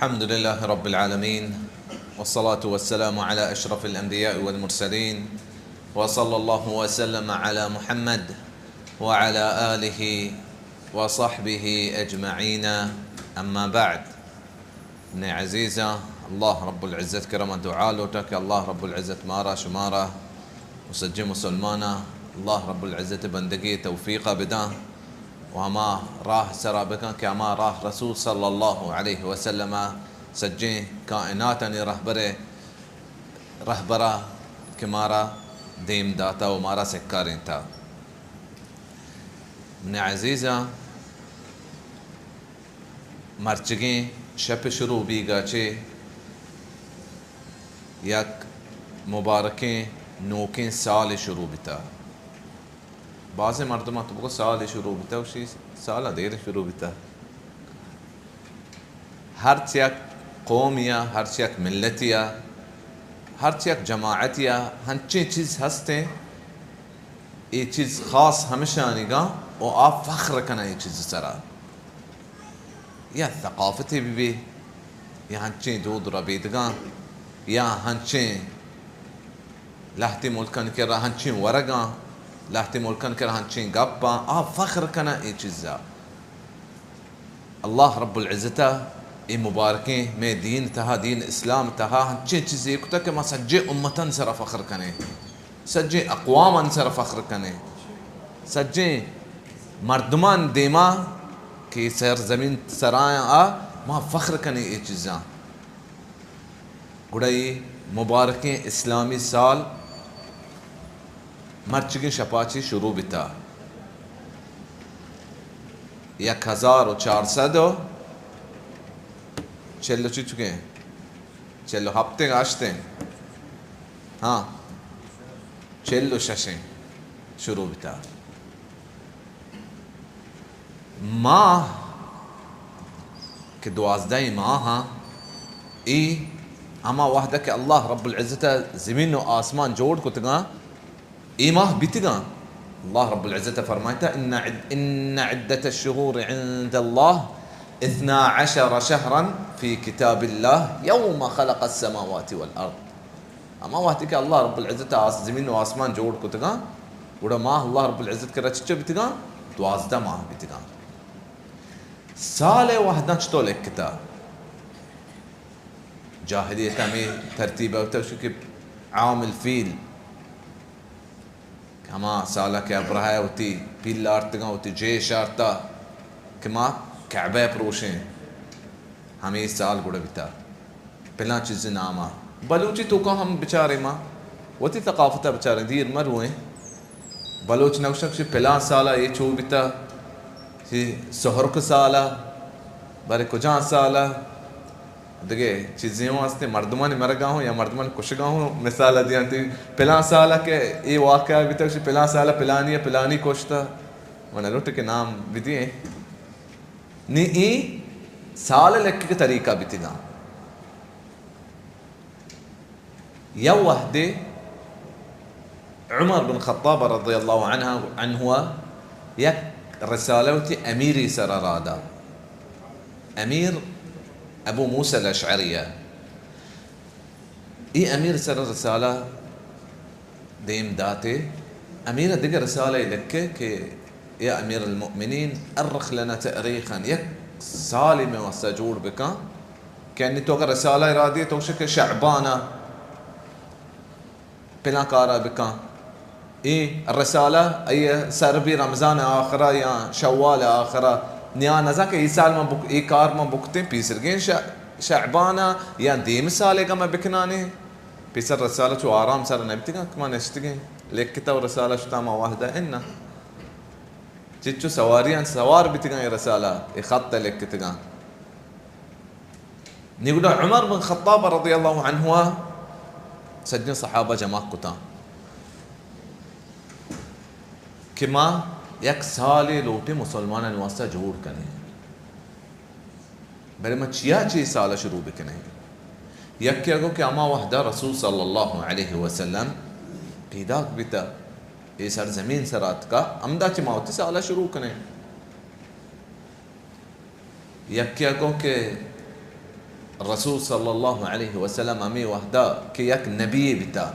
الحمد لله رب العالمين، والصلاة والسلام على أشرف الأنبياء والمرسلين، وصلى الله وسلم على محمد وعلى آله وصحبه أجمعين، أما بعد. منی عزیزاں، اللہ رب العزت کرا ما دعا لوٹا کہ اللہ رب العزت مارا، شمارا و سجیں مسلماناں اللہ رب العزت بندگی توفیقا بداں و ہما راہ سرا بکن کہ ہما راہ رسول صلی اللہ علیہ وسلم سجیں کائناتانی رہبر، رہبرا کہ مارا دیم داتا و مارا سکارینتا۔ منی عزیزاں، مرچگیں شپ شروع بیگا چہ یک مبارکیں نوکیں سال شروع بیتا۔ بازیں مردماں تو بگو سال شروع بیتا، وشی سال دیر شروع بیتا۔ ہرچ یک قوم یا ہرچ یک ملتی یا ہرچ یک جماعتی یا ہنچیں چیز ہستیں، اے چیز خاص ہمشانیگاں و آ فخر کناں اے چیز سرا۔ یا ثقافتے بہ بی، یا ہنچیں دود ربیدگاں، یا ہنچیں لہتے ملکانی کرا ہنچیں ورگاں، لہتے ملکانی کرا ہنچیں گپاں، آ فخر کناں اے چیزا۔ اللہ رب العزت ء اے مبارکیں مئے دین تہا، دین اسلام تہا ہنچیں چیزے کتگ کہ ما سجیں امتان سرا فخر کنیں، سجیں اقوامان سرا فخر کنیں، سجیں مردمان دیما کہ سرزمین سرایاں آ ما فخر کنیں اے چیزاں۔ گڑا اے مبارکیں اسلامی سال مرچگیں شپا چی شروع بیتا۔ یک ہزار و چار سد و چل و چچکیں، چل و ہپتیں، ہشتیں، ہاں، چل و ششیں شروع بیتا۔ ماہ کہ دوازدہیں ماہ ہاں، اے ہما وہدہ کہ اللہ رب العزت ء زمین و آسمان جوڑ کتگاں، اے ماہ بیتگاں۔ اللہ رب العزت ء فرمائتا، ان عد-، ان عدت الشہور عند اللہ اثنا عشر شہرا فی کتاب اللہ یوم خلق السماوات والارض۔ ہما وہدی کہ اللہ رب العزت آس-، زمین و آسمان جوڑ کتگاں، گڑا ماہ اللہ رب العزت کرا چچو بیتگاں؟ دوازدہ ماہ بیتگاں۔ سال ء وہداں چتو لکھتا؟ جاہلیت ہمیں ترتیب ہوتا شو کہ عام الفیل، ہما سالا کہ ابرہہ ء وتی پیل آرتگاں، وتی جیش آرتا کہ ما کعبہ ء پروشیں، ہمے سال گڑا بیتا۔ پلاں چیزے نام ء بلوچی توکا ہم بچاریں، ما وتی ثقافت ء بچاریں، دیر مہ روئیں۔ بلوچ نہ گوشن کہ پلاں سال ء اے چو بیتا، چی سہرک سال ء، بلے کجام سال ء؟ دگہ چیزے ہوں ہستیں، مردمانی مرگا ہوں یا مردمانی کشگا ہوں مثال ء دیاں، تی پلاں سال ء کہ اے واقعہ بیتا، گوشی پلاں سال ء پلانی ء پلانی کشتا، من لوٹ کہ نام بدییں۔ نی اے سال ء لکھگ طریقہ بیتگاں۔ یا وہدے عمر بن خطاب رضی اللہ عنہ، عنہ یک رسالہ وتی امیری سر ء رادا، امیر ابو موسی الاشعری ء۔ اے امیر سر ء رسالہ دیم داتے، امیر ء دگہ رسالہ لکھے کہ یا امیر المؤمنین ارخ لنا تاریخا، یک سالے مئے واسطہ جوڑ بکن کہ انی تو اگر رسالہ ارادی تو شک شعبان ء پلاں کارا بکن۔ اے رسالہ ای سر بی رمضان آخرا یا شوال آخرا۔ نیا نزا کہ ای سال ما بک-، ای کار ما بکتیں پیسرگیں ش-، شعبانا یا دیم سالے گا ما بکنانے۔ پیسر رسالہ چو آرام سر نبیتگاں کہ ما نشتگیں۔ لکھتا و رسالہ شتا ما وحدہ انا۔ چچو سواریاں سوار بیتگاں ای رسالہ، ای خط لکھتگاں۔ نی گڑا عمر بن خطاب رضی اللہ عنہ ء سجیں صحابہ جمع کتاں کہ ما یک سالے لوٹیں مسلمانانی واسطہ جوڑ کنیں، بلے ما چیا چہ اے سال ء شروع بکنیں؟ یکے ء گو کہ ہما وہد ء رسول صلی اللہ علیہ وسلم پیداک بیتہ، اے سرزمین سر اتکہ، ہمدا چہ ما وتی سال ء شروع کنیں۔ یکے ء گو کہ رسول صلی اللہ علیہ وسلم ہمے وہدا کہ یک نبی بیتا،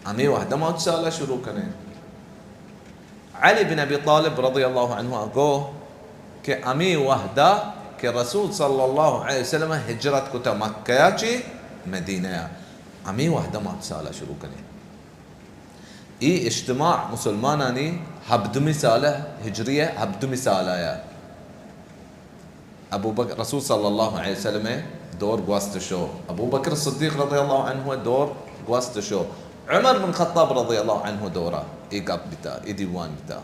ہمے وہدا ما چہ سالا شروع کنیں۔ علی بن ابی طالب رضی اللہ عنہ گو کہ ہمے وہدا کہ رسول صلی اللہ علیہ وسلم ہجرت کتا مکہ چی مدینہ، ہمے وہدا ما چہ سالا شروع کنیں۔ ای اجتماع مسلمانانی ہبدمی سالہ، ہجریہ ہبدمی سالہ یا۔ ابو بکر، رسول صلی اللہ علیہ وسلم دور گوست شو، ابو بکر صدیق رضی اللہ عنہ دور گوست شو، عمر بن خطاب رضی اللہ عنہ دورا ای گپ بیتا، ای دیوان بیتا۔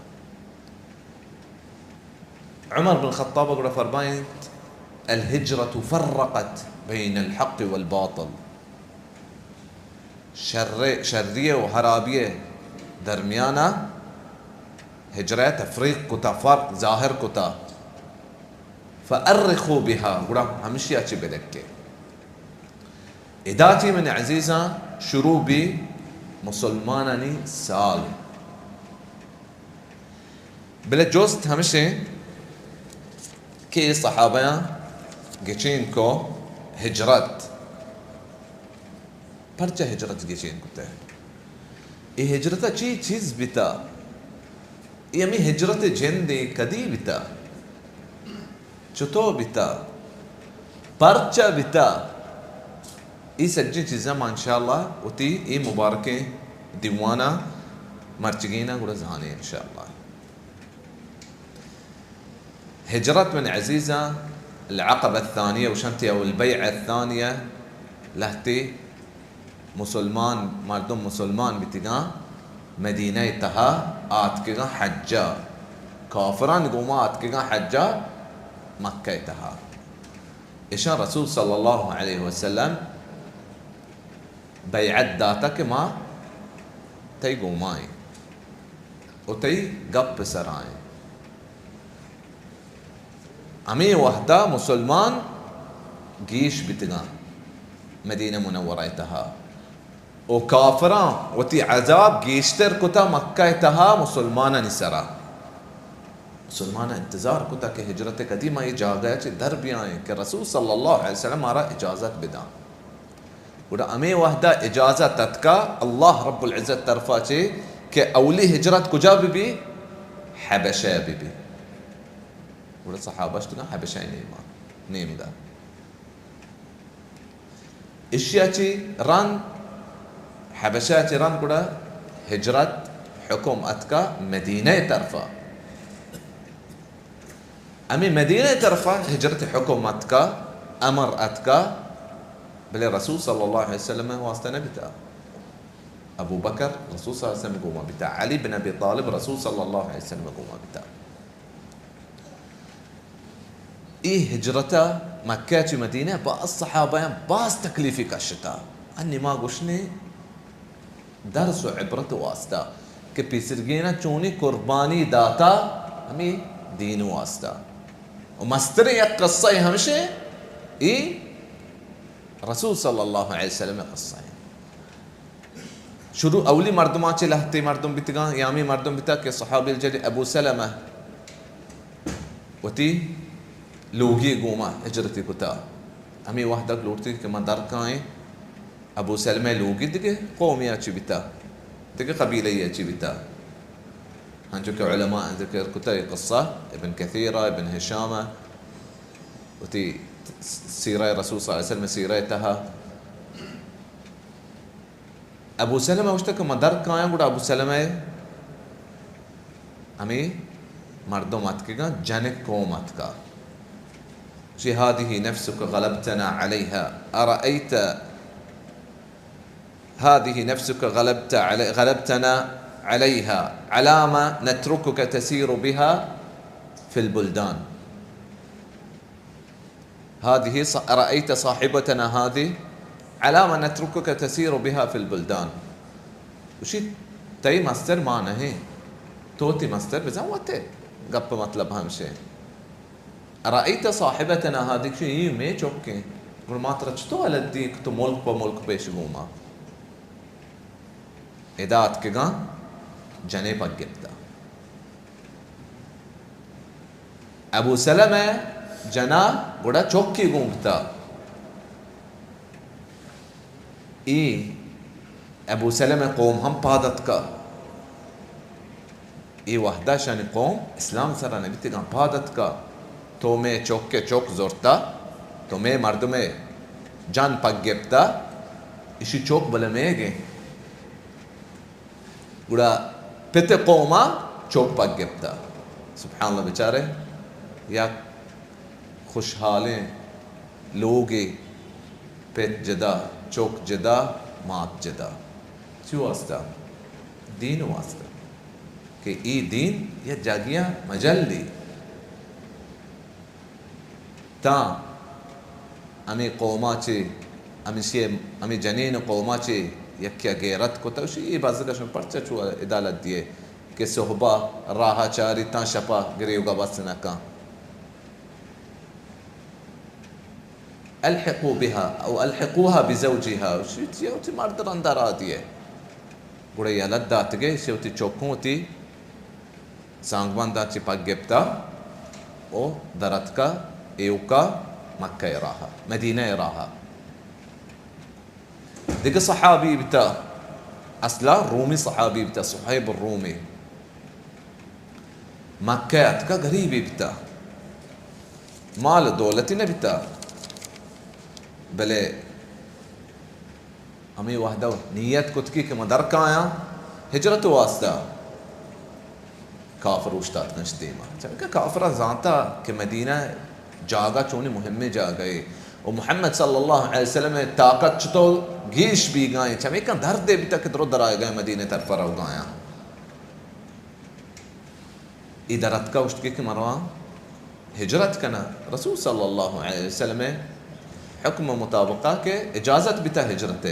عمر بن خطاب گڑا فرمائنت، الهجرة فرقت بين الحق والباطل۔ شر، شری و حرابی درمیانا ہجرہ تفریق کتا، فرق ظاہر کتا۔ فأرخوا بها، گڑا ہمشیا چی بلکے۔ ادا چی من عزیزاں شروع بی مسلمانانی سال۔ بلے جست ہمشیں کہ اے صحابیاں گچین کو ہجرت، پرچہ ہجرت گچین کتے؟ اے ہجرت چی چیز بیتا؟ اے ہمیں ہجرت جندے کدی بیتا؟ چتو بیتا؟ پرچہ بیتا؟ اے سجیں چیزاں ما انشاءاللہ وتی اے مبارکیں دیوانا مرچگینا گڑا زانیں انشاءاللہ۔ ہجرت من عزیزاں العقبہ الثانیہ گوشنتی او البیعہ الثانیہ، لہتے مسلمان، مردم مسلمان بیتگاں، مدینہ تہا آتکگاں حجا، کافران گوما آتکگاں حجا مکہ تہا۔ اشاں رسول صلی اللہ علیہ وسلم بیعت داتا کہ ما تئی گوما ایں و تئی گپ سرا ایں۔ ہمے وہدا مسلمان گیش بیتگاں مدینہ منورہ تہا و کافراں وتی عذاب گیشتر کتا مکہ تہا مسلمانانی سرا۔ مسلمان انتظار کتا کہ ہجرت کدی ما اے جاگہ چہ در بیائیں کہ رسول صلی اللہ علیہ وسلم مارا اجازت بداں۔ گڑا ہمے وہدا اجازت اتکا اللہ رب العزت طرفا چے کہ اولی ہجرت کجا بہ بی؟ حبشہ بہ بی۔ گڑا صحابہ شتگاں حبشہ نیما، نیمگا۔ اشیا چی رند، حبشہ چی رند گڑا ہجرت حکم اتکا مدینہ طرفا۔ ہمے مدینہ طرفا ہجرت حکم اتکا، امر اتکا، بلے رسول صلی اللہ علیہ وسلم واسطہ نہ بیتا۔ ابو بکر رسول صلی اللہ علیہ وسلم گوما بیتا، علی بن ابی طالب رسول صلی اللہ علیہ وسلم گوما بیتا۔ اے ہجرتا مکہ چہ مدینہ باز صحابیاں باز تکلیفی کشتا۔ انی ما گوشنے درس و عبرت واسطہ کہ پیسرگینا چونی قربانی داتا ہمے دین واسطہ۔ و مستر یک قصہ ہمشے، اے رسول صلی اللہ علیہ وسلم قصہ ہے۔ شروع اولی مردماں چہ لہتے مردم بیتگاں، یامی مردم بیتا کہ صحابی الجلیل ابو سلمہ وتی لوگی گوما ہجرتی کتا۔ ہمے وہدک لوٹتی کہ ما در کائیں۔ ابو سلمہ لوگی دگہ قومی چی بیتا، دگہ قبیلہ چی بیتا۔ ہنچو کہ علماء ذکر کتا یہ قصہ، ابن کثیر، ابن ہشام، وتی سیرہ رسول صلی اللہ علیہ وسلم سیرہ تہا۔ ابو سلمہ گوشتہ کہ من در کایاں، گڑا ابو سلمہ ہمے مردم اتکگاں، جنک قوم اتکا۔ شی هذه نفسك غلبتنا عليها، أرأيت هذه نفسك غلبت علي-، غلبتنا عليها، علام نتركك تسير بها في البلدان؟ هذه ص-، أرأيت صاحبتنا هذه؟ علام نتركك تسير بها في البلدان؟ گوشی، تئی مستر ما نہ ایں، تو وتی مستر بزاں وت ئے۔ گپ مطلب ہمشے۔ أرأيت صاحبتنا هذه؟ گوشی، اے مئے چک ایں، گڑا ما ترا چتو الت دی کہ تو ملک پہ ملک پیش گوما؟ ادا اتکگاں جنے پک گپتا۔ ابو سلمہ جنا گڑا چکی گون بتا۔ اے ابو سلمہ ءِ قوم ہم پاد اتکا۔ اے وہدا شانی قوم اسلام سرا نبیتگاں، پاد اتکا۔ تو مئے چک ءِ چک زرتا، تو مئے مردم ءِ جان پگ گپتا، اشی چک بلے مئیگ انت۔ گڑا پت ءِ قوما چک پگ گپتا۔ سبحان اللہ، بچارے، یک خوشحالیں لوگے، پت جدا، چک جدا، مات جدا۔ چی واسطہ؟ دین واسطہ۔ کہ اے دین یا جاگیاں مجلی۔ تاں ہمے قوما چے، ہمیشی، ہمے جنین قوما چے یکیا غیرت کتا، گوشی، اے بزگا شما پرچا چو عدالت دیئے کہ صحبا راہا چاری تاں شپا گریوگا بس نکاں۔ الحقوا بها او الحقوها بزوجها، گوشی، وتی مرد رندا راہ دیئے۔ گڑا یلہ داتگے، اشی وتی چکوں وتی زانگبنداں چہ پگ گپتا و دراتکا ایوکا مکہ ءِ راہا، مدینہ ءِ راہا۔ دگہ صحابی بیتا، اصلا رومی صحابی بیتا، صہیب الرومی۔ مکہ ءَ اتکا، غریبے بیتا، مال دولتی نہ بیتا، بلے ہمے وہدا نیت کتگی کہ من در کایاں ہجرت واسطہ۔ کافر اوشتاتگاں اش دیما، چونکہ کافراں زانتا کہ مدینہ جاگہ چونی مہمیں جاگہے و محمد صلی اللہ علیہ وسلم ءِ طاقت چتو گیش بیگائیں، چمیکاں دردے بیتا کہ درو درائیگائیں، مدینہ طرفا روگایاں۔ اے در اتکا، گوشتگی کہ من رواں ہجرت کناں۔ رسول صلی اللہ علیہ وسلم ءِ حکم مطابقا کہ اجازت بیتا ہجرت ءِ،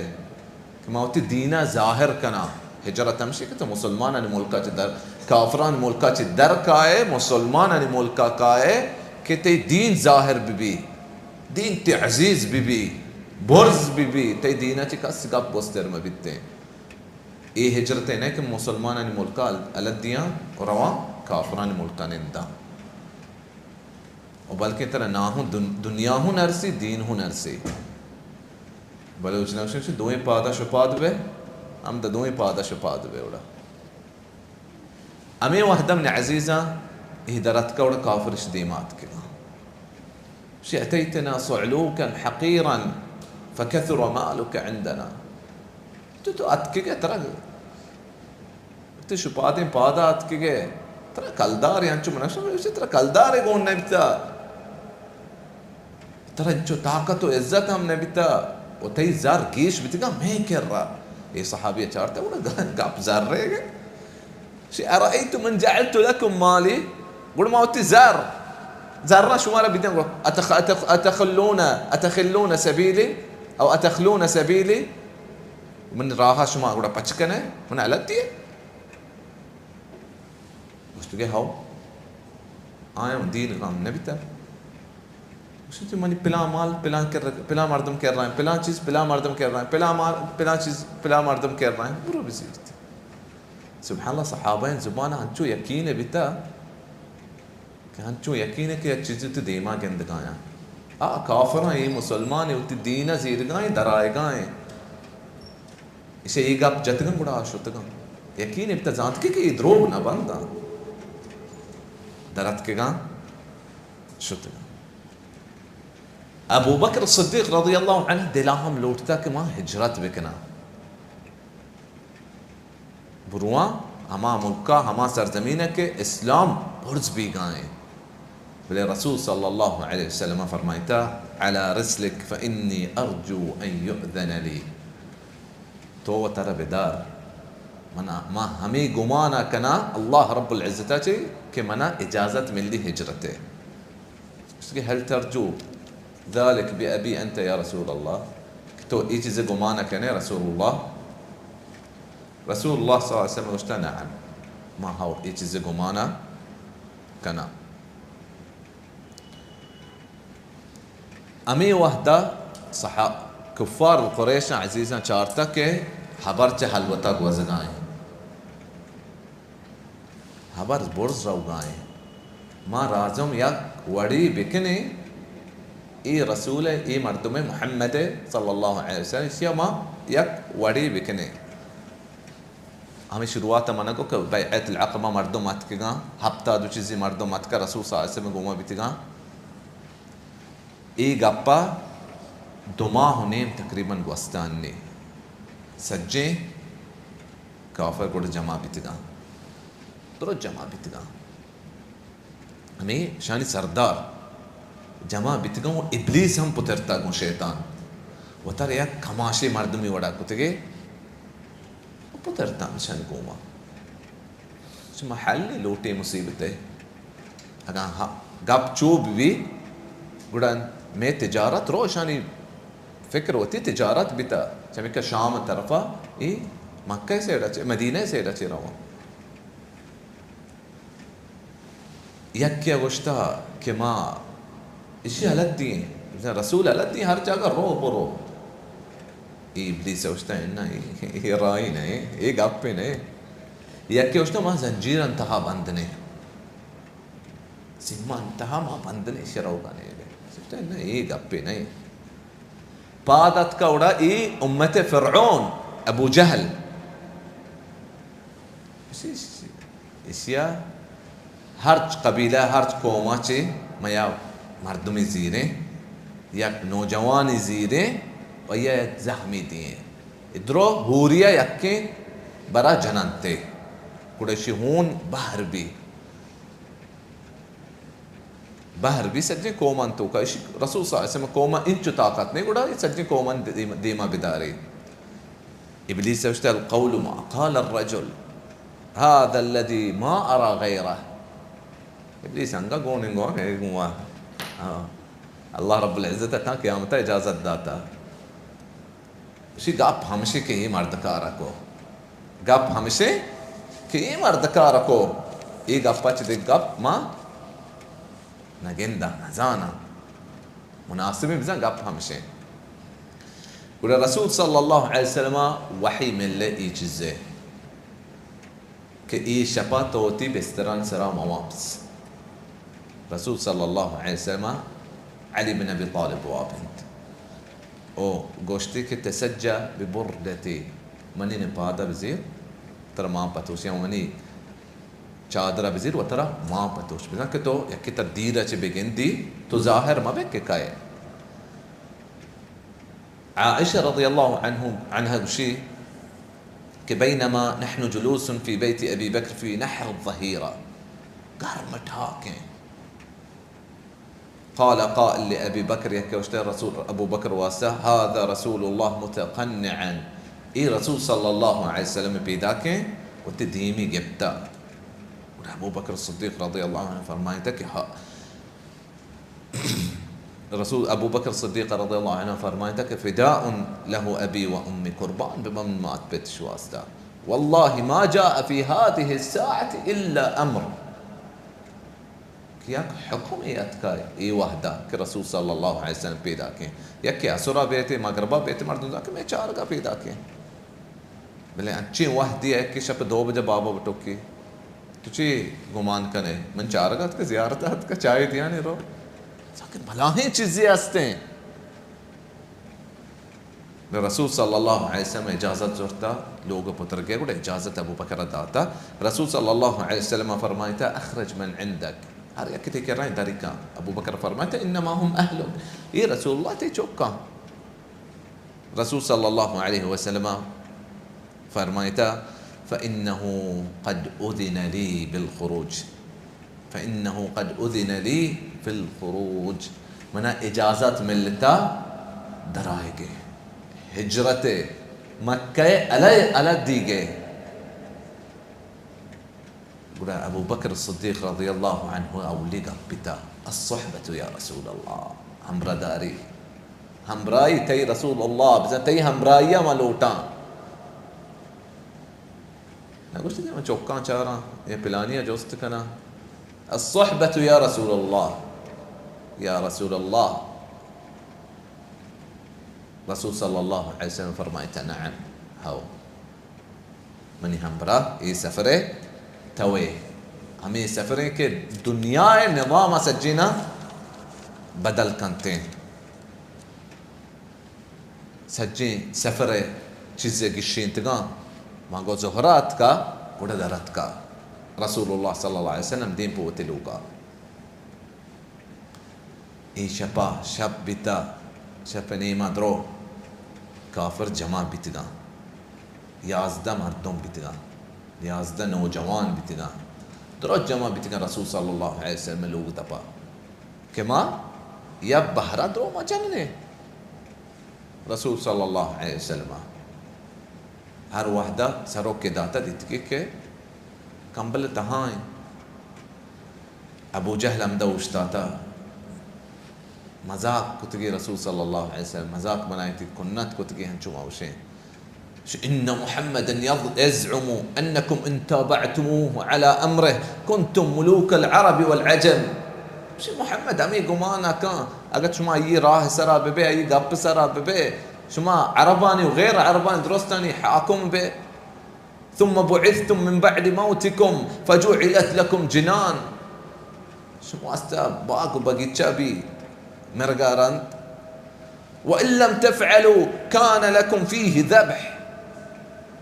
کہ ما وتی دینا ظاہر کناں۔ ہجرت ہمشی کہ تو مسلمانانی ملکا چہ در، کافرانی ملکا چہ در کائے، مسلمانانی ملکا کائے کہ تئی دین ظاہر ببی، دین تئی عزیز ببی، برز ببی، تئی دینا چہ کس گپ گستر مبیتیں۔ اے ہجرت نہ کہ مسلمانانی ملکا ال-، الد دیاں و رواں کافرانی ملکا ننداں۔ و بلکیں ترا ناہوں دن-، دنیا ہوں نرسی، دین ہوں نرسی۔ بلوچ نوشن چہ دوئیں پادا شپاد بے، ہم دا دوئیں پادا شپاد بے وڑا۔ ہمے وہد من عزیزاں اے در اتکا وڑا کافر اش دیما اتکگاں۔ شی اتیتنا صعلوکا حقیرا فکثر مالک عندنا۔ تو، تو اتکگے ترا، تو شپادیں پادا اتکگے، ترا کلدارے انچو من اشتم، ترا کلدارے گون نبیتا۔ ترا انچو طاقت و عزت ہم نہ بیتا و تئی زر گیش بیتگا مئے کرا۔ اے صحابی چارتا گڑا گ-، گپ زر رہ گئے۔ شی ارأیتم ان جعلت لکم مالی، گڑا ما وتی زر، زراں شمارا بدیاں، گڑا اتخ-، اتخ-، اتخلون، اتخلون سبیلی، او اتخلون سبیلی، من راہا شما گڑا پچ کنے، من الگ دیے۔ گوشتگے ہو، آیاں دین غم نہ بیتا۔ گوشتی منی پلاں مال پلاں کر، پلاں مردم کر رہا ہے، پلاں چیز پلاں مردم کر رہا ہے، پلاں مال، پلاں چیز پلاں مردم کر رہا ہے، برو بزیرت۔ سبحان اللہ، صحابہ زبان انچو یقین بیتا کہ انچو یقین کہ یک چیزی تو دیما گندگایاں۔ آ کافراں، اے مسلمان وتی دین زیرگائیں، درائگائیں۔ ایشی اے گپ جتگاں گڑا آ شتگاں۔ یقین بیتا زانتگی کہ اے دروگ نہ بنداں۔ در اتکگاں شتگاں۔ ابوبکر صدیق رضی اللہ عنہ دلا ہم لوٹتا کہ ما ہجرت بکناں۔ برواں ہما ملکا، ہما سرزمینا کہ اسلام برز بیگائیں۔ بلے رسول صلی اللہ علیہ وسلم فرمائتا، علی رسلک فانی ارجو ان یؤذن لی۔ تو وترا بدار۔ منا، ما ہمے گمانا کناں اللہ رب العزتا چے کہ منا اجازت ملی ہجرتے۔ گوشت کہ هل ترجو ذلك بأبي أنت يا رسول الله؟ کہ تو اے چیز گمان کنے رسول اللہ؟ رسول اللہ صلی اللہ علیہ وسلم گوشتا، نعم، ما ہو اے چیز گمان کناں۔ ہمے وہدا صحا-، کفار قریشاں عزیزاں چارتا کہ ہبر چہ حلوتا گوزگائیں۔ ہبر برز روگائیں۔ ما رازم یک وڑے بکنیں اے رسول ءِ، اے مردم ءِ، محمد ءِ صلی اللہ علیہ وسلم، ایشی ءَ ما یک وڑے بکنیں۔ ہمے شروعات ءَ من ءَ گو کہ بیعت العقبہ مردم اتکگاں، ہپتاد و چیزے مردم اتکا رسول صلی اللہ علیہ وسلم ءِ گوما بیتگاں۔ اے گپ ءَ دو ماہ و نیم تقریباً گوستانی سجیں کافر گڑا جمع بیتگاں، درست جمع بیتگاں۔ ہمے شانی سردار جمع بیتگاں و ابلیس ہم پترتا گوں شیطان۔ وتر یک کماشے مردمی وڑا کتگے و پترتا شانی گوما۔ شما حل لوٹے مصیبت ءِ۔ اگاں ہا-، گپ چو بی، گڑا مئے تجارت رو، شانی فکر وتی تجارت بیتا۔ چمیکہ شام طرفا، ای مکہ سیڈا چے، مدینہ سیڈا چے رواں۔ یکے ءَ گوشتہ کہ ما ایشی ہلت دیں، رسول ہلت دیں، ہر جاگہ رو برو۔ اے ابلیس ءَ گوشتہ، نہ، اے، اے راہی نہ، اے، اے گپے نہ۔ یکے ءَ گوشتہ، ما زنجیراں تہا بند نے، سیمان تہا ما بند نے، شروگا نے۔ گوشتہ، نہ، اے گپے نہ۔ پاد اتکا اڑا اے امت فرعون، ابو جہل۔ ایشی، ایشی، ایشیا ہرچ قبیلہ، ہرچ قوما چے میا مردمی زیریں، یک نوجوانی زیریں و یا یک زہمی دیئیں۔ ادرو ہوریا یکیں برا جننتے۔ گڑا ایشی ہون بہر بی۔ بہر بی سجیں قوماں توکا، ایشی رسول صلی اللہ علیہ وسلم قوما انچو طاقت نے، گڑا اے سجیں قوماں دیم-، دیما بدارے۔ ابلیس ءَ گوشتہ، القول ما قال الرجل، هذا الذي ما أرى غيره۔ ابلیس انگا گون انگو ہے گوا۔ ہاں۔ اللہ رب العزت ءَ تاں قیامت ءَ اجازت داتا۔ ایشی گپ ہمشی کہ اے مردکار ءَ کو۔ گپ ہمشی کہ اے مردکار ءَ کو۔ اے گپ ءَ چہ دگہ گپ ما نہ گنداں، نہ زاناں۔ مناسبیں بزاں گپ ہمشی۔ گڑا رسول صلی اللہ علیہ وسلم ءَ وحی ملے اے چیزے۔ کہ اے شپا تو وتی بستران سرا مواپس۔ رسول صلی اللہ علیہ وسلم علی بن ابی طالب واب انت۔ او گوشتی کہ تسجى ببردتي، منی نپادہ بزیر، ترا مان پتوش، یا منی چادرہ بزیر و ترا مان پتوش، بزاں کہ تو یکی تر دیر چہ بگندی، تو ظاہر مبے کہ کئے۔ عائشہ رضی اللہ عنہ، عنہا گوشی کہ بینما نحن جلوس فی بیت ابی بکر فی نحر الظہیرہ، گرم ٹاکیں۔ قال قائل لابی بکر، یکے گوشتہ رسول، ابو بکر واسطہ، هذا رسول اللہ متقنعا، اے رسول صلی اللہ علیہ وسلم پیداکیں، وتی دیمی گپتا۔ گڑا ابو بکر صدیق رضی اللہ عنہ فرمائتا کہ ہا، رسول ابو بکر صدیق رضی اللہ عنہ فرمائتا کہ فداء له ابی و امی، قربان بہ من مات پت شی واسطہ۔ واللہ ما جاء فی هذه الساعة الا امر۔ کہ یک حکمے اتکا اے وہدا کہ رسول صلی اللہ علیہ وسلم پیداکیں۔ یکے عصرا بیتے، مغربا بیتے، مردم زان کہ مئے چارگا پیداکیں۔ بلے انچیں وہدے ء کہ شپ دو بجہ بابا بٹوکی۔ تو چی گمان کنے؟ من چارگ اتکا، زیارت اتکا، چائے دیانے رو۔ ساکن بلاہیں چیزے ہستیں۔ رسول صلی اللہ علیہ وسلم اجازت زرتا، لوگ پترگے گڑا اجازت ابو بکر داتا۔ رسول صلی اللہ علیہ وسلم فرمائتا، اخرج من عندک، ہر یک تئی کرا ایں دری کن۔ ابو بکر فرمائتا، انما هم اہلک، اے رسول اللہ تئی چکاں۔ رسول صلی اللہ علیہ وسلم فرمائتا، فإنه قد أذن لي بالخروج، فإنه قد أذن لي في الخروج، منا اجازت ملتا درائگے، ہجرت مکہ علی علی دیگے۔ گڑا ابو بکر صدیق رضی اللہ عنہ اولی گپ بیتا، الصحبة یا رسول اللہ، ہمراہداری، ہمراہی تئی رسول اللہ، بزاں تئی ہمراہی ما لوٹاں۔ نہ گوشتی کہ من چکاں چاراں، اے پلانی ء جست کناں۔ الصحبة یا رسول اللہ، یا رسول اللہ۔ رسول صلی اللہ علیہ وسلم فرمائتا، نعم، ہو۔ منی ہمبراہ، اے سفر ء توئے، ہمے سفریں کہ دنیا ء نظام ء سجینا بدل کنتیں۔ سجیں سفر ءِ چیزے گشینتگاں، ماں گو زہرا اتکا، گڑا در اتکا۔ رسول اللہ صلی اللہ علیہ وسلم دیم پہ وتی لوگا۔ اے شپا، شپ بیتا، شپ نیما درو کافر جمع بیتگاں، یازدہ مردم بیتگاں، یازدہ نوجوان بیتگاں، درو جمع بیتگاں رسول صلی اللہ علیہ وسلم لوگ دپا کہ ما یا بہرا درو ما جننے۔ رسول صلی اللہ علیہ وسلم ہر وہدا سروکے داتا، دیتگی کہ کمبل تہا ایں۔ ابو جہل ہمدا اوشتاتا، مذاق کتگی رسول صلی اللہ علیہ وسلم، مذاق بنائیتی، کنت کتگی، ہنچو ما اوشیں۔ ان محمدا یز-، یزعم انکم ان تابعتموه علی امره کنتم ملوک العرب والعجم۔ گوشی، محمد ہمے گمان ءَ کن، اگاں شما آئی راہ سرا ببے، آئی گپ سرا ببے، شما عربانی و غیر عربانی درستانی حاکم بے۔ ثم بعثتم من بعد موتکم فجعلت لکم جنان۔ شما واسطہ باغ و بگیچہ بی مرگا رند۔ وان لم تفعلوا کان لکم فیہ ذبح۔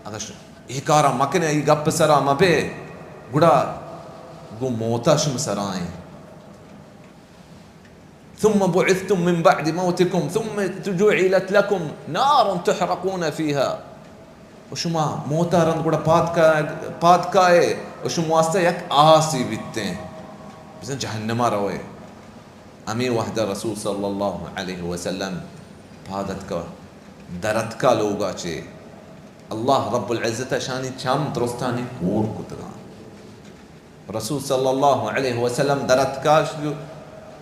اگر ش-، اے کارا مکنے، ای گپ سرا مبے، گڑا گوں موتا شم سرائیں۔ ثم بعثتم من بعد موتکم ثم جعلت لکم نار تحرقون فیہا۔ و شما موتا رند گڑا پاد کا-، پاد کائے و شما واسطہ یک آسی بیتیں، بزن جہنما روئے۔ ہمے وہدا رسول صلی اللہ علیہ وسلم پاد اتکا، در اتکا لوگا چے، اللہ رب العزت اشانی چم درستانی کور کتگاں۔ رسول صلی اللہ علیہ وسلم در اتکا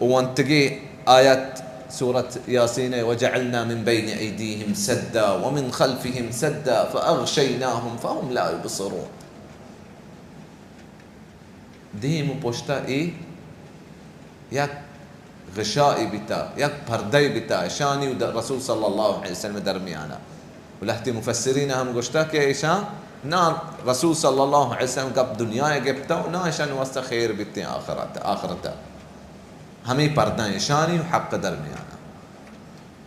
و ونتگی آیت سورت یاسین، وجعلنا من بین ایدیہم سدا ومن خلفہم سدا فاغشیناہم فہم لا یبصرون۔ دیم و پشتا اے یک غشائی بیتا، یک پردہ بیتا، اشانی و رسول صلی اللہ علیہ وسلم درمیانا۔ و لہتی مفسرین ہم گوشتا کہ ایشان نا، رسول صلی اللہ علیہ وسلم گپ دنیا گپتا و نا ایشان واسطہ خیر بیتیں آخرت، آخرتا۔ ہمیں پردہ ایشانی و حق درمیانا۔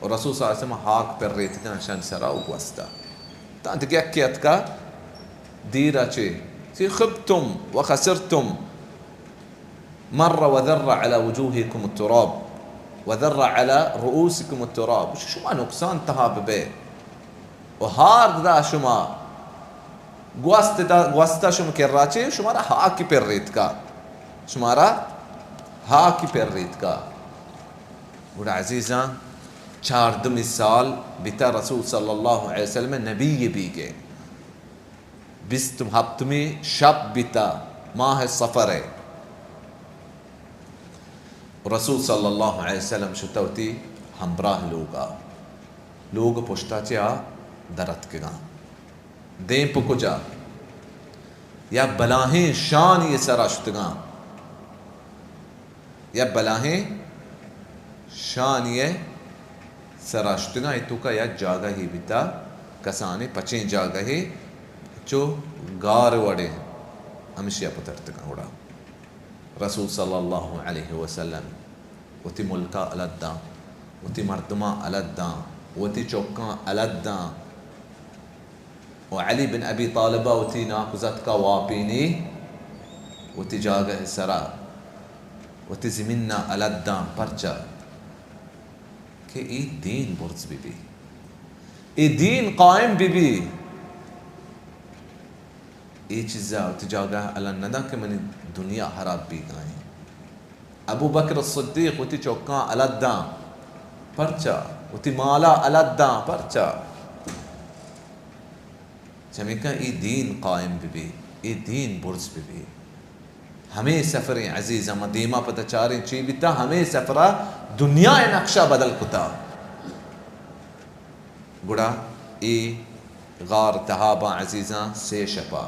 و رسول صلی اللہ علیہ وسلم ہاک پر ریتگاں شان سرا و گوستا۔ تاں دگہ یکے اتکا دیرا چے، سی خبتم و خسرتم، مر و ذر علی وجوہکم التراب و ذر علی رؤوسکم التراب۔ شما نقصان تہا ببے و ہار دا شما گوست دا، گوستا شما کرا چے، شمارا ہاکی پر ریتکا، شمارا ہاکی پر ریتکا۔ گڑا عزیزاں، چاردمی سال بیتا رسول صلی اللہ علیہ وسلم نبی بیگے۔ بیست و ہپتمی شپ بیتا ماہ صفر ء۔ رسول صلی اللہ علیہ وسلم شتا وتی ہمراہ لوگا۔ لوگ پشتا چہ آ در اتکگاں۔ دیم پہ کجا؟ یا بلاہیں شانی سرا شتگاں۔ یا بلاہیں شانی ء سرا شتگاں۔ اے توکا یک جاگہے بیتا، کسانیں پچیں جاگہے، چو گار وڑیں، ہمشی ء پترتگاں۔ گڑا رسول صلی اللہ علیہ وسلم وتی ملکا الد داں، وتی مردماں الد داں، وتی چکاں الد داں۔ و علی بن ابی طالبا وتی ناکوزتکا واپینی، وتی جاگہ سرا، وتی زمینا الد داں۔ پرچا کہ اے دین برز بہ بی، اے دین قائم بہ بی۔ اے چیزا وتی جاگہ الد نداں کہ منی دنیا ہراب بیگائیں۔ ابو بکر الصدیق وتی چکاں الد داں۔ پرچا؟ وتی مالا الد داں۔ پرچا؟ چمیکاں اے دین قائم بہ بی، اے دین برز بہ بی۔ ہمے سفریں عزیزاں، ما دیما پدا چاریں چی بیتا، ہمے سفرا دنیا ء نقشہ بدل کتا۔ گڑا اے غار تہا باں عزیزاں، سے شپا۔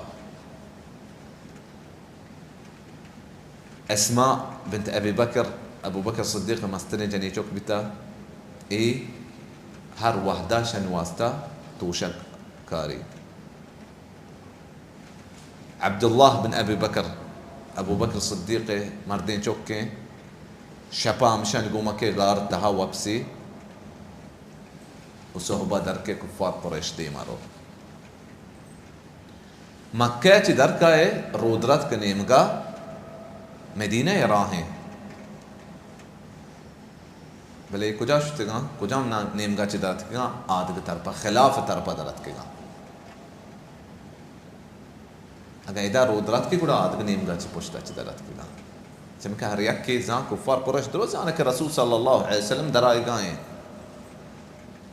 اسماء بنت ابی بکر، ابو بکر صدیق ء مستریں جنی چک بیتا، اے ہر وہدا شن واسطہ توشگ کاری۔ عبداللہ بن ابی بکر، ابو بکر صدیق ء مردیں چکیں، شپا ہمشن گومکے غار تہا وپسی۔ و صحبا در کے کفار قریش دیما رو۔ مکہ چی در کائے رودرتک نیمگا مدینہ راہیں۔ بلے کجا شتگاں؟ کجام نا-، نیمگا چی در اتکگاں؟ آدگ طرفا، خلاف طرفا در اتکگاں۔ اگاں ادا رودرتکی گڑا آدگ نیمگا چی پشتا چی در اتکگاں۔ چمکہ ہر یکے زان، کفار قریش درست زانے کہ رسول صلی اللہ علیہ وسلم در آئیگا ہیں،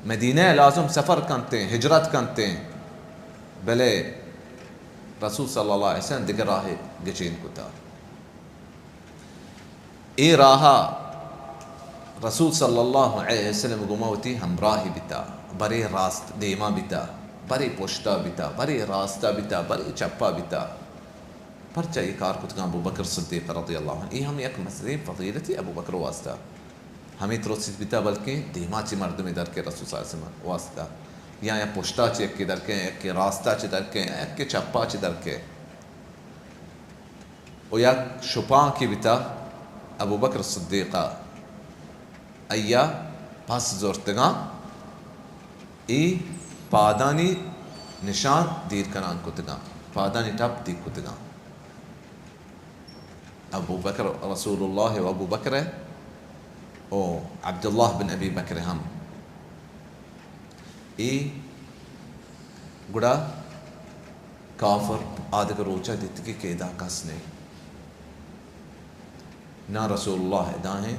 مدینہ لازم سفر کنتے، ہجرت کنتے، بلے رسول صلی اللہ علیہ وسلم دگہ راہ گچین کتا۔ اے راہا رسول صلی اللہ علیہ وسلم گوما وتی ہمراہی بیتا، برے راست دیما بیتا، برے پشتا بیتا، برے راستا بیتا، برے چپا بیتا۔ پرچا اے کار کتگاں ابوبکر صدیق رضی اللہ عنہ؟ اے ہم یک مزنیں فضیلتے ابوبکر واسطہ۔ ہمے ترسیت بیتا بلکیں دیما چی مردمے در کے رسول صلی اللہ علیہ وسلم واسطہ، یا، یا پشتا چی یکے در کے، یکے راستا چی در کے، یکے چپا چی در کے۔ و یک شپانکے بیتا ابوبکر صدیقا، ایا پس زرتگاں، اے پادانی نشان دیر کنان کتگاں، پادانی ٹپ دیگ کتگاں۔ ابوبکر، رسول اللہ و ابوبکر و عبداللہ بن ابی بکر ہم۔ اے گڑا کافر آدگہ روچا دیتگی کہ ادا کس نیں۔ نا رسول اللہ ادا ہیں،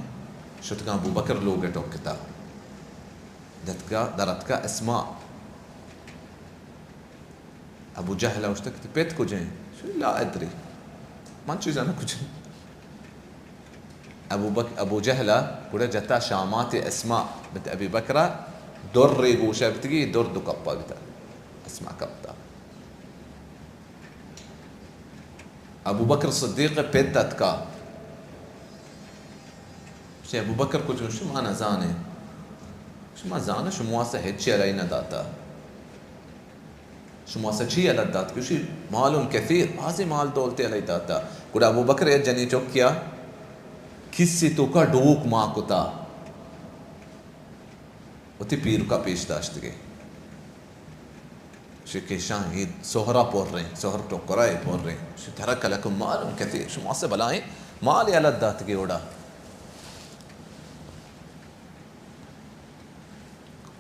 شتگاں ابوبکر لوگ ٹوکتا۔ دتکا، در اتکا اسماء۔ ابو جہل ء گوشتگ کہ پت کجیں؟ شو لا ادری، من چی زاناں کجیں۔ ابو بک-، ابو جہل ء گڑا جتا شامات اسماء بنت ابی بکر ء در ء گوشا بتگی، در دو کپا بیتا، اسماء کپتا۔ ابو بکر صدیق ء پت اتکا۔ گوشتی، ابو بکر کجیں؟ شما نزانے۔ شما زانے، شما واسطہ ہچی علی نہ داتا۔ شما واسطہ چی یلہ دات؟ گوشی، مال کثیر، بازیں مال دولتے علی داتا۔ گڑا ابو بکر یک جنی چکیا کسی توکا ڈوک ما کتا، وتی پیرکا پیش داشتگے۔ گوشی کہ ایشاں اے سہرا پریں، سہر ٹکرا اے پریں۔ گوشی، ترک لکم مال کثیر، شما واسطہ بلائیں مال یلہ داتگے اوڑا۔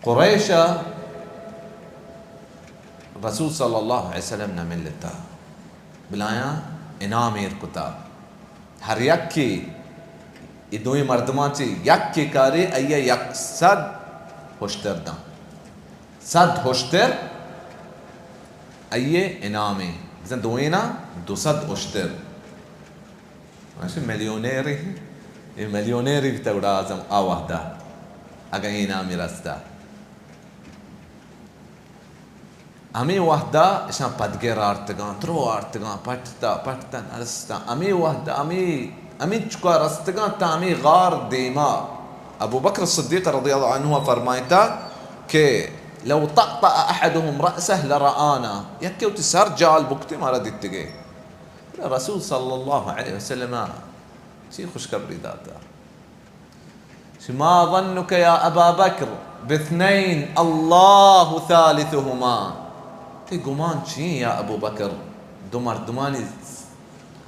قریش ء رسول صلی اللہ علیہ وسلم نہ ملتا، بلایاں انعام ایر کتا۔ ہر یکے اے دوئیں مردماں چہ یکے کارے، آئی ء یک سد ہشتر داں۔ سد ہشتر آئی ء انعام ایں۔ بزاں دوئیناں دو سد ہشتر۔ ماشی ملیونیرے، اے ملیونیرے بیتا گڑا اعظم آ وہدا، اگاں اے نامی رستا۔ ہمے وہدا اشاں پدگر آرتگاں، درو آرتگاں، پٹتا، پٹتا نرستا۔ ہمے وہدا، ہمے، ہمے چکا رستگاں تا ہمے غار دیما۔ ابو بکر صدیق رضی اللہ عنہ فرمائتا کہ لو طأطأ أحدهم رأسه لرآنا، یکے وتی سر جال بکتے مارا دیتگے۔ رسول صلی اللہ علیہ وسلم ء چی خوشخبری داتا؟ ما ظنك يا أبا بكر باثنين الله ثالثهما؟ تئی گمان چی یا ابو بکر؟ دو مردمانی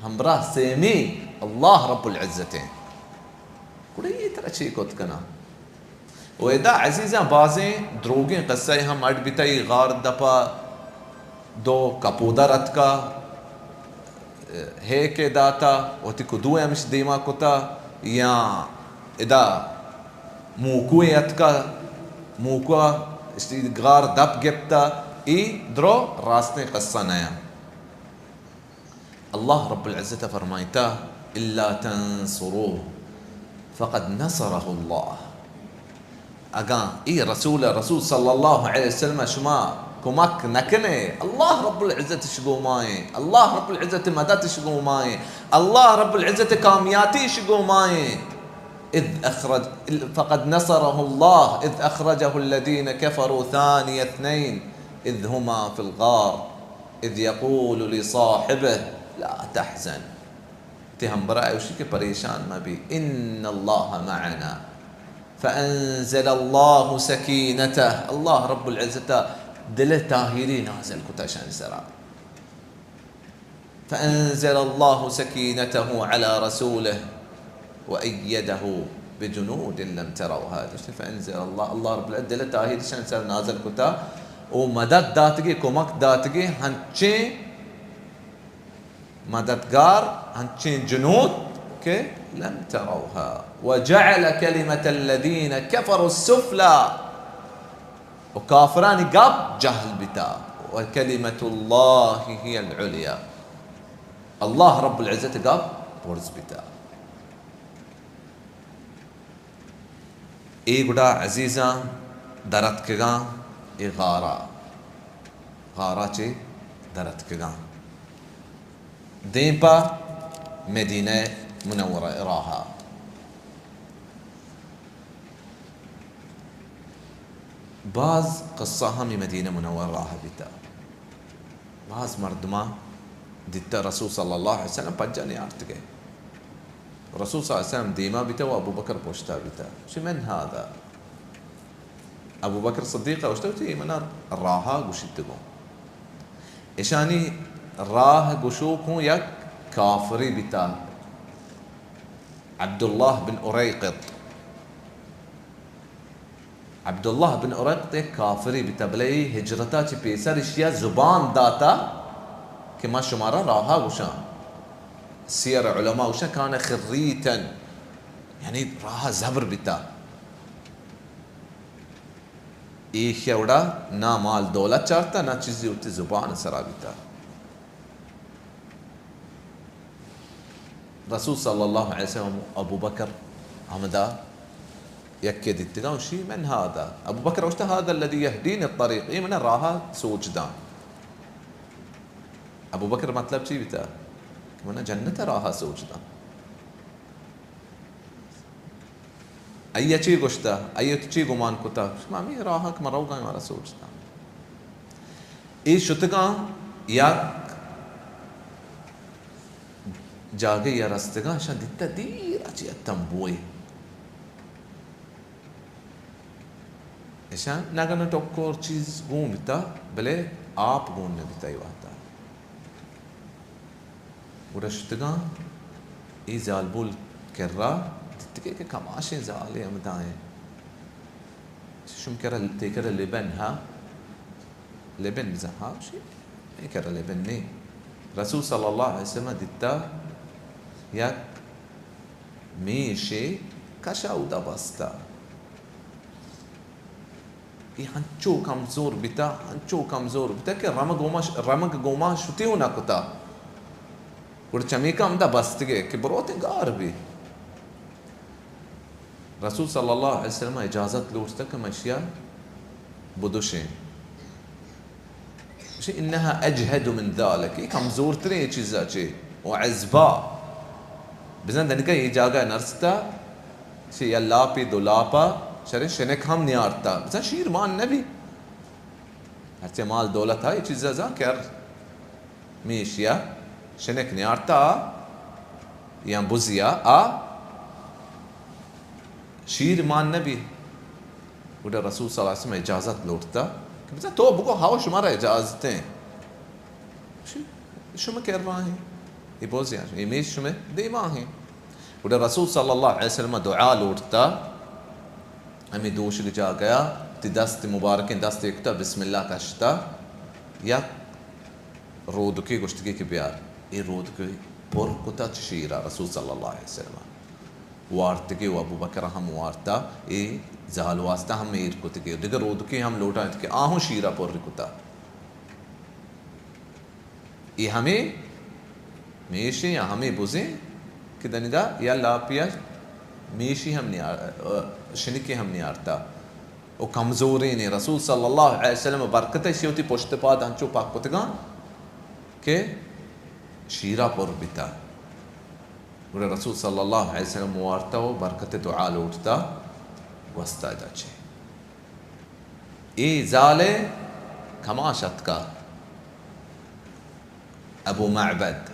ہمراہ سیمی اللہ رب العزت ہیں۔ گڑا یہ ترا چی کت کنا؟ و ادا عزیزاں بازیں دروگیں قصہ ہم اڈ بیتہ، اے غار دپا دو کپودر اتکا، ہیکے داتا، وتی کدوئے ہمش دیما کتا، یا ادا موکوئے اتکا، موکوا اشتی غار دپ گپتا، اے درو راستیں قصہ نیا۔ اللہ رب العزت فرمائتا، الا تنصروه فقد نصره الله۔ اگاں اے رسول، رسول صلی اللہ علیہ وسلم شما کمک نکنے، اللہ رب العزت اش گومائیں، اللہ رب العزت مدد اش گومائیں، اللہ رب العزت کامیاتی اش گومائیں۔ اذ اخرج، فقد نصره الله اذ اخرجه الذين كفروا ثاني اثنين اذ هما في الغار اذ يقول لصاحبه لا تحزن۔ تی ہمبراہ ء گوشی کہ پریشان مہ بی، ان اللہ معنا۔ فأنزل الله سكينته، اللہ رب العزت دل تاہیری نازل کتا شان سرا۔ فأنزل الله سكينته على رسوله وأيده بجنود لم تروها۔ فأنزل الله، اللہ رب العزت دل تاہیری شان سر نازل کتا، او مدد داتگی، کمک داتگی، ہنچیں مددگار، ہنچیں جنود کہ لم تروها، وجعل كلمة الذين كفروا السفلى، و کافرانی گپ جہل بیتا، وكلمة الله هي العليا، اللہ رب العزت گپ برز بیتا۔ اے گڈا عزیزاں درتکگاں اے غارا، غارا چے درتکگاں دیم پہ مدینہ منورہ راہا۔ باز قصہ ہمی مدینہ منورہ راہا بیتا۔ باز مردماں دیتا رسول صلی اللہ علیہ وسلم پجا نیارتگے۔ رسول صلی اللہ علیہ وسلم دیما بیتا و ابو بکر پشتا بیتا۔ چی من هذا؟ ابو بکر صدیق اوشتا چی منا راہا گوشیتگوں۔ اشانی راہ گوشوکوں یک کافری بیتا، عبداللہ بن اریقط۔ عبداللہ بن اریقط یک کافری بیتا، بلے ای ہجرتا چہ پیسر اشیا زبان داتا کہ ما شمارا راہا گوشاں۔ سیر علماء گوشاں کان خریتن، یعنی راہا زبر بیتا۔ ایشیا وڑا نہ مال دولت چارتا، نہ چیزی، وتی زبان سرا بیتا۔ رسول صلی اللہ علیہ وسلم ابو بکر ہمدا یکے دیتگا، شی من هذا؟ ابو بکر گوشتا هذا الذي يهديني الطريق، اے منا راہا سوچ داں۔ ابو بکر مطلب چی بیتا؟ کہ منا جنت راہا سوچ داں۔ آئی ء چی گوشتہ؟ آئی ء چی گمان کتہ؟ شما ہمے راہ ء کہ من روگاں، مارا سوچ داں۔ اے شتگاں یک جاگہے ء رستگاں، اشاں دیتہ دیر ء چہ تمبوئے۔ اشاں نگن ء ٹکر چیز گون بیتہ، بلے آپ گون نہ بیتہ اے وہد ء۔ گڑا شتگاں اے زالبول کرا، دیتگے کہ کماشیں زالے ہمدائیں۔ شم کرا، تئی کرا لبن ہا؟ لبن بزاں ہا؟ شی، اے کرا لبن نے۔ رسول صلی اللہ علیہ وسلم دیتا یک میشے کشا اودا بستا۔ اے ہنچو کمزور بیتا، ہنچو کمزور بیتا کہ رمگ گوما ش-، رمگ گوما شتی و نہ کتا۔ گڑا چمیکا ہمدا بستگے کہ بروتیں گار بی۔ رسول صلی اللہ علیہ وسلم اجازت لوٹتا کہ من اشیا بدوشیں۔ گوشی، انها اجهد من ذلك، اے کمزورتریں اے چیزا چے، و عزبا۔ بزاں دنیگا اے جاگہ نرستا، چے یا لاپی دو لاپا، شرے شنک ہم نیارتا۔ بزاں شیر مان نبی۔ ہرچے مال دولت ہا، اے چیزا زاں کر۔ میشیا شنک نیارتا آ، یا بزیا آ، شیر مان نبی۔ گڑا رسول صلی اللہ علیہ وسلم اجازت لوٹتا کہ بزاں تو بگو، ہاو شمارا اجازتیں۔ ش-، شما کرا ہیں، اے بزیا، اے میش شما دیما ہیں۔ گڑا رسول صلی اللہ علیہ وسلم دعا لوٹتا، ہمے دوشگ جاگہا، تی دست مبارکیں دست ایکتا، بسم اللہ کشتا، یک رودکے گوشتگی کہ بیار۔ اے رودکے پر کتا چہ شیرا، رسول صلی اللہ علیہ وسلم وارتگی و ابوبکر ہم وارتا، اے زال واسطہ ہم ایر کتگی۔ دگہ رودکے ہم لوٹائینت کہ آہوں شیرا پر کتا۔ اے ہمے میشیں یا ہمے بزیں کہ دنگا یا لاپیا میشی ہم نیار-، شنکی ہم نیارتا۔ و کمزوریں، رسول صلی اللہ علیہ وسلم برکت ء ایشی وتی پشت پاد انچو پاک کتگاں کہ شیرا پر بیتا۔ گڑا رسول صلی اللہ علیہ وسلم وارتا و برکت دعا لوٹتا، گوستا ادا چے۔ اے زال ء کماش اتکا، ابو معبد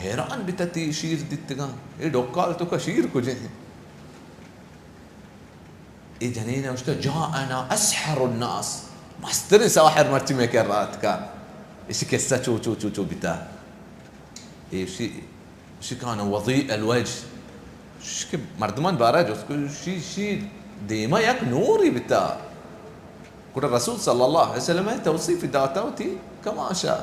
حیران بیتا، تی شیر دیتگاں، اے ڈکال توکا شیر کجیں؟ اے جنین ءَ گوشتہ، جاءنا اسحر الناس، مستریں ساحر مرچی مئے کرا اتکا۔ ایشی قصہ چو چو چو چو بیتا۔ ایشی، ایشی کان وضیء الوجه، ایشی کہ مردمان بارہ جست کو، ایشی، ایشی دیما یک نوری بیتا۔ گڑا رسول صلی اللہ علیہ وسلم ءَ توصیف داتا وتی کماشا۔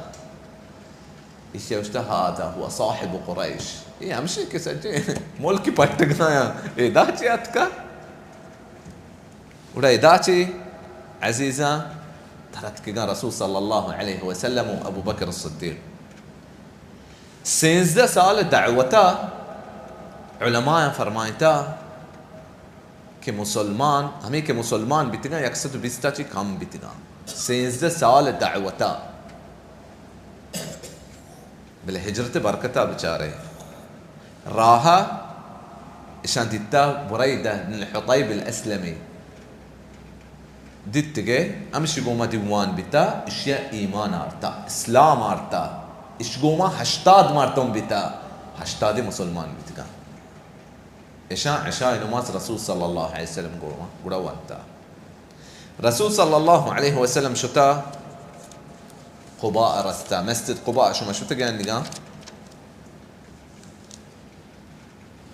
ایشی گوشتہ، هذا هو صاحب قریش۔ اے ہمشی کہ سجے ملک پٹگایا، ادا چی اتکا؟ گڑا ادا چی عزیزاں، دراتکگاں رسول صلی اللہ علیہ وسلم و ابوبکر الصدیق۔ سینزدہ سال دعوتا علماء فرمائتا کہ مسلمان، ہمے کہ مسلمان بیتگاں، یک سد و بیستا چی کم بیتگاں۔ سینزدہ سال دعوتا، بلے ہجرت برکتا بچارے۔ راہا اشاں دیتا بریدہ بن الحطیب الاسلمی۔ دیتگے، ہمشی گوما دیوان بیتا، اشیا ایمان آرتا، اسلام آرتا، اش گوما ہشتاد مردم بیتا، ہشتادی مسلمان بیتگاں۔ اشاں عشاء نماز رسول صلی اللہ علیہ وسلم گوما گڑا وانتا۔ رسول صلی اللہ علیہ وسلم شتا قباء رستا، مسجد قباء شما شتگے اندگاں؟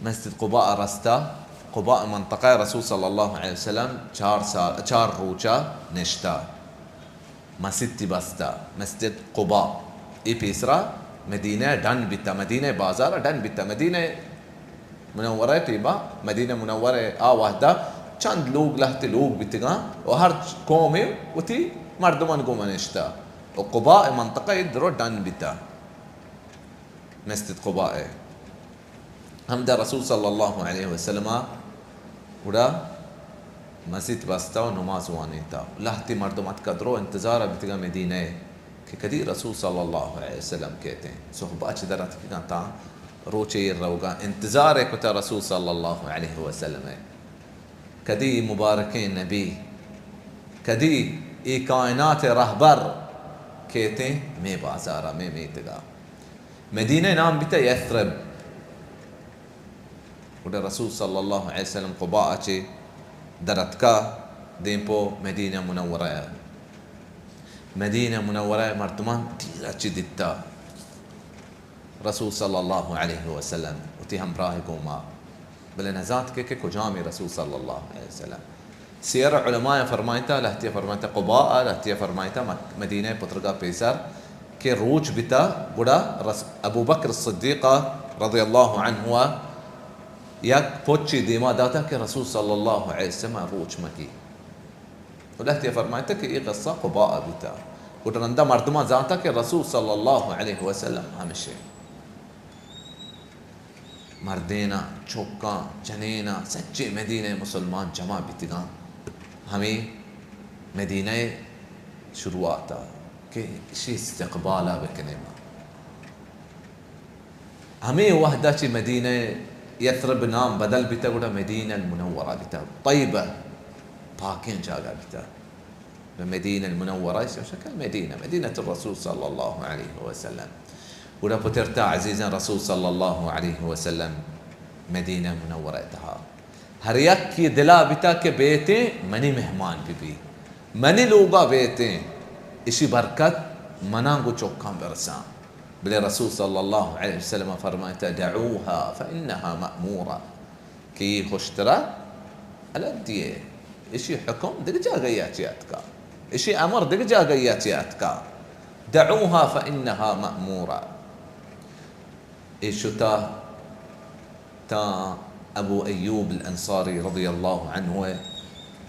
مسجد قباء رستا، قباء منطقہ رسول صلی اللہ علیہ وسلم چار سال، چار روچا نشتا۔ مسیتی بستا، مسجد قباء۔ اے پیسرا مدینہ ڈن بیتا، مدینہ بازار ڈن بیتا، مدینہ منورہ ٹیبا، مدینہ منورہ آ وحدہ چند لوگ لہتے لوگ بیتگاں و ہر قومے وتی مردمان گوما نشتا۔ و قباء منطقہ درو ڈن بیتا۔ مسجد قباء ء۔ ہمدا رسول صلی اللہ علیہ وسلم ء گڑا مسیت بستا و نماز وانینتا۔ لہتی مردم اتکا درو انتظار ء بیتگا مدینہ ء کہ کدی رسول صلی اللہ علیہ وسلم کیتیں۔ صحبہ چہ در اتکگاں تاں روچے ایر روگا انتظار ء کتا رسول صلی اللہ علیہ وسلم ء۔ کدی مبارکیں نبی، کدی اے کائنات رہبر کیتیں مے بازارا، مے میتگا۔ مدینہ نام بیتا یثرب۔ گڑا رسول صلی اللہ علیہ وسلم قباء چے در اتکا دیم پو مدینہ منورہ۔ مدینہ منورہ مردمان دیر چی دیتا رسول صلی اللہ علیہ وسلم وتی ہمراہ گوما، بلے نزانت کہ، کہ کجامی رسول صلی اللہ علیہ وسلم۔ سیر علماء فرمائتا، لہتیا فرمائتا قباء، لہتیا فرمائتا مک-، مدینہ پترگا پیسر کہ روچ بتا، گڑا رس-، ابو بکر الصدیق رضی اللہ عنہ یک پچی دیما داتا کہ رسول صلی اللہ علیہ وسلم روچ مکی۔ و لہتیا فرمائتا کہ اے قصہ قباء بوتا۔ گڑا رندا مردمان زانتا کہ رسول صلی اللہ علیہ وسلم ہمشے۔ مردیناں، چکاں، جنیناں، سجے مدینہ مسلمان جمع بیتگاں۔ ہمے مدینہ شروعاتا کہ اشی استقبالا بکنیں ما۔ ہمے وہدا چہ مدینہ یثرب نام بدل بیتا، گڑا مدینہ المنورہ بیتا۔ طیبہ پاکیں جاگہ بیتا۔ مدینہ المنورہ، اسم شکل مدینہ، مدینہ الرسول صلی اللہ علیہ وسلم۔ گڑا پترتا عزیزاں رسول صلی اللہ علیہ وسلم مدینہ منورہ تہا۔ ہر یکے دلا بیتا کہ بیتیں منی مہمان ببی، منی لوگا بیتیں، اشی برکت منا گو چکاں برساں۔ بلے رسول صلی اللہ علیہ وسلم فرمائتا، دعوها فإنها مأمورة، کہ اے ہشترا الگ دیئے، اشی حکم دگہ جاگہیا چی اتکا، اشی امر دگہ جاگہیا چی اتکا۔ دعوها فإنها مأمورة۔ اے شتا تاں ابو ایوب الانصاری رضی اللہ عنہ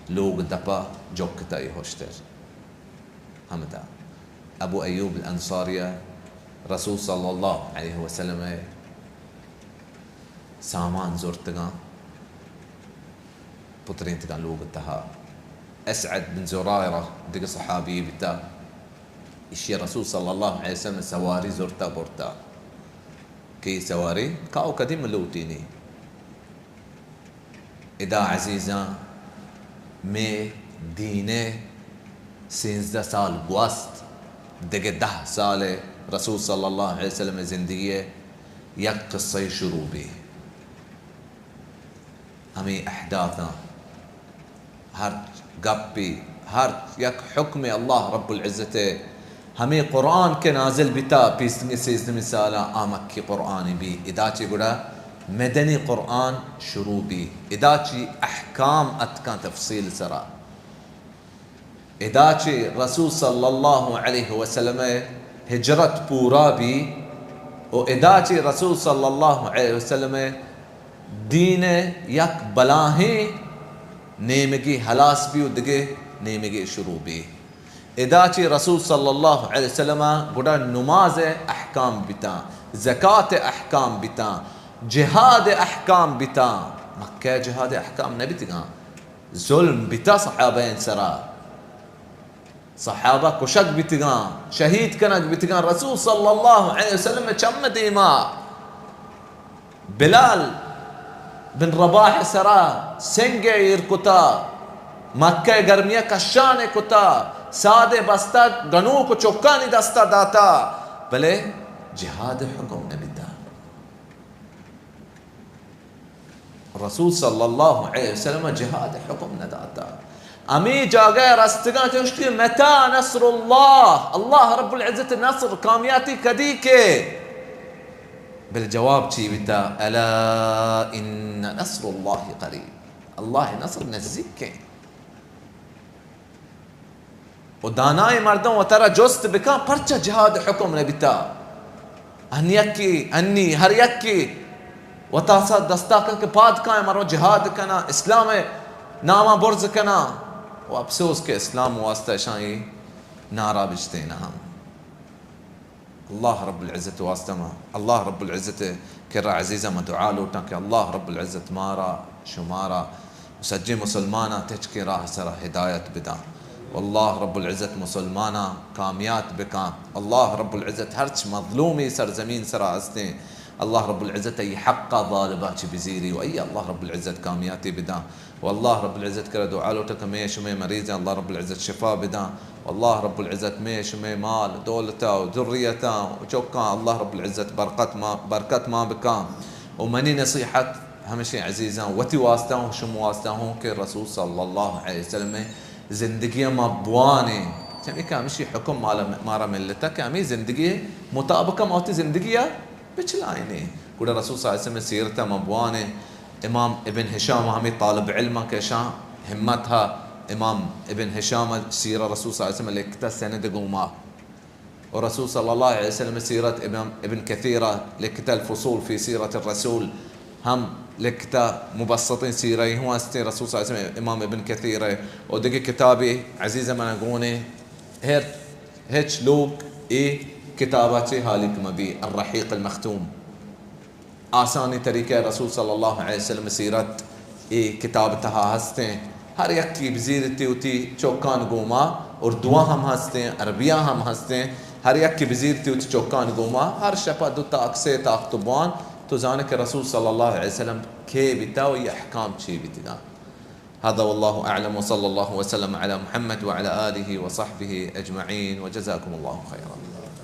لوگ دپا جکتا اے ہشتر۔ ہمدا ابو ایوب الانصاری رسول صلی اللہ علیہ وسلم سامان زرتگاں، پترینتگاں لوگ تہا۔ اسعد بن زرارہ دگہ صحابی بیتا، اشی رسول صلی اللہ علیہ وسلم سواری زرتا برتا کہ اے سواری کاو کدی ملوٹینی۔ ادا عزیزاں، مے دین ء سینزدہ سال گوست، دگہ دہ سال ء رسول صلی اللہ علیہ وسلم ء زندگی ء یک قصہ شروع بی۔ ہمے احداثاں، ہر گپی، ہر یک حکم اللہ رب العزت ءِ ہمے قرآن کہ نازل بیتا پیسدگیں سیزدہمی سالا، آ مکی قرآن بی۔ ادا چہ گڑا مدنی قرآن شروع بی۔ ادا چہ احکام اتکاں تفصیل سرا۔ ادا چہ رسول صلی اللہ علیہ وسلم ءِ ہجرت پورا بی و ادا چہ رسول صلی اللہ علیہ وسلم ءِ دین ءِ یک بلاہیں نیمگی ہلاس بی و دگہ نیمگی شروع بی۔ ادا چہ رسول صلی اللہ علیہ وسلم ءَ گڑا نماز ءِ احکام بیتاں، زکات ءِ احکام بیتاں، جہاد ءِ احکام بیتاں۔ مکہ ءَ جہاد ءِ احکام نہ بیتگاں۔ ظلم بیتا صحابہ ان سرا، صحابہ کشگ بیتگاں، شہید کنگ بیتگاں۔ رسول صلی اللہ علیہ وسلم ءِ چم دیما بلال بن رباح سرا سنگ ایر کتا، مکہ گرمیا کشان کتا، ساد بستا گنوک و چکانی دستا داتا، بلے جہاد حکم نبیتا۔ رسول صلی اللہ علیہ وسلم ءَ جہاد ءِ حکم نہ داتا۔ ہمے جاگہ ءَ رستگاں چہ گوشتی، متى نصر اللہ؟ اللہ رب العزت نصر، کامیابی کدی کے؟ بل جواب چی بیتا؟ الا ان نصر اللہ قریب۔ اللہ نصر نزیک ہیں۔ و دانائیں مردم وترا جست بکن، پرچا جہاد حکم نبیتا؟ ہن یکی، ہنی ہر یکی وتا سا دستا کن کہ پاد کائیں، مرو جہاد کنا، اسلام ناما برز کنا۔ و افسوس کہ اسلام واسطہ اشاں اے نعرہ بجتین ہم۔ اللہ رب العزت واسطہ ما، اللہ رب العزت کرا عزیزاں ما دعا لوٹاں کہ اللہ رب العزت مارا، شمارا، سجیں مسلماناں تچکیں راہ سرا ہدایت بداں۔ واللہ رب العزت مسلماناں کامیات بکاں۔ اللہ رب العزت ہرچ مظلومی سرزمین سرا ہستیں، اللہ رب العزت ای حقا غالبا چی بزیری و ای اللہ رب العزت کامیاتی بداں۔ واللہ رب العزت کرا دعا لوٹاں کہ مئے شمئے مریضاں اللہ رب العزت شفا بداں۔ واللہ رب العزت مئے شمئے مال، دولتا و ذریتاں و چکاں اللہ رب العزت برکت ما، برکت ما بکاں۔ و منی نصیحت ہمشیں عزیزاں وتی واسطہ ہوں، شم واسطہ ہوں کہ رسول صلی اللہ علیہ وسلم زندگی ما بوانیں۔ چمی کہ ہمشی حکم مالا، مارا ملتا کہ ہمیں زندگی مطابق ما وتی زندگی بچلائینیں۔ گڑا رسول صلی اللہ علیہ وسلم سیرت ما بوانیں۔ امام ابن ہشام ہمیں طالب علم کہ اشاں ہمت ہا، امام ابن ہشام سیرہ رسول صلی اللہ علیہ وسلم لکھتا سند گوما۔ و رسول صلی اللہ علیہ وسلم سیرت امام ابن کثیرہ لکھتا الفصول فی سیرت الرسول ہم لکھتا، مبسطیں سیرہ ہوں ہستیں رسول صلی اللہ علیہ وسلم امام ابن کثیرہ و دگہ کتابے عزیز منا گونے۔ ہر ہچ لوگ اے کتابا چہ حالیک مبی، الرحیق المختوم۔ آسانی طریقہ رسول صلی اللہ علیہ وسلم سیرت اے کتاب تہا ہستیں۔ ہر یکی بزیرتی وتی چوکان گوما، اردوان ہم ہستیں، عربیان ہم ہستیں، ہر یکی بزیرتی وتی چوکان گوما، ہر شپا دو تاک سے تاک تو بوان، تو زانے کہ رسول صلی اللہ علیہ وسلم کے بیتا و یہ احکام چی بیتگاں۔ هذا والله أعلم وصلى الله وسلم على محمد وعلى آله وصحبه أجمعين وجزاكم الله خيرا.